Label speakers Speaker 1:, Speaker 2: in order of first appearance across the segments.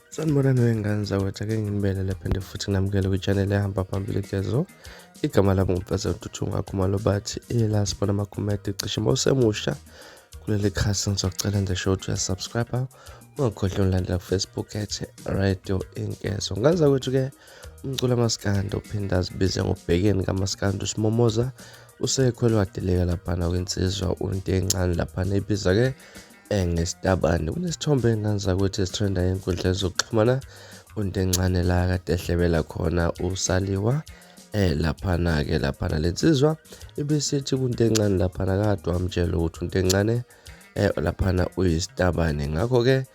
Speaker 1: Sanibonani wey'ngane zakwethu, ake nginibelele phinde futhi nginamukele kwi-channel ehamba phambili Gezo. Igama lami nguMfeza Ntuthunga Khumalo bathi ila sibona amakhomedi cishe uma usemusha kuleli khasi ngizocela nje show ukuthi uyasubscribe ungakhohlwa ulandela ku-Facebook at Radio Inkezo. Ngane zakwethu-ke umculo amaskandi uphinde azibize ngobhekeni kamaskandi usimomoza usekhwele wadeleka laphana kwinsizwa unto encane laphana ibiza-ke ngesitabane. Kunesithombe ey'ngane zakwethu esithrendayo ey'nkundleni zokuxhumana unto encane la kade ehlebela khona usaliwa laphana-ke laphana le nsizwa ibisithi kunto encane laphana kade wamtshela ukuthi unto encane laphana uyisitabane ngakho-ke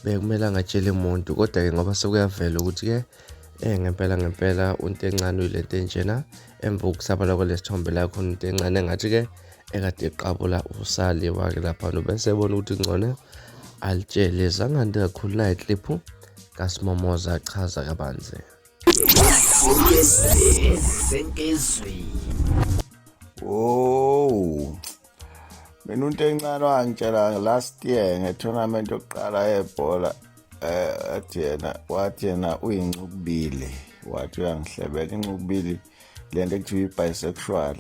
Speaker 1: bekumele angatsheli muntu kodwa-ke ngoba sekuyavela ukuthi-ke ngempela ngempela unto encane uyilento enjena emva kokusabala kwalesithombe la khona into encane engathi-ke ekade eqabula usaliwa-ke laphana ubese ebona ukuthi ngcono alitshele zangande kakhulu nayi kliphu kasimomoza achaza kabanzi.
Speaker 2: Oh. Mina into encane wangitshela last year nge-tournament yokuqala yebhola athi yena wathi yena uyincukubili wathi uyangihlebela incukubili lento ekuthiwa i-bisexual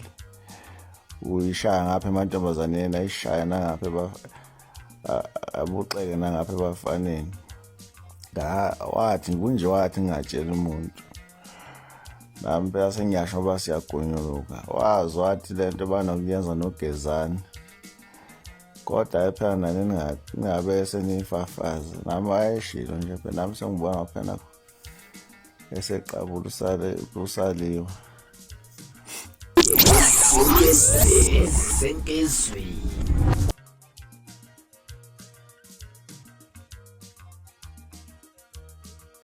Speaker 2: uyishaya ngapha emantombazaneni ayishaya nangapha abuxeke nangapha ebafaneni wathi kunje wathi ngingatsheli umuntu nami phela sengiyasho uba siyagonyuluka wazi wathi le nto banokuyenza nogezani kodwa phela nani ningabe seniyifafaza nami wayeshilo nje phela nami sengibona phela eseqabula usale usaliwa.
Speaker 3: Senkizweni.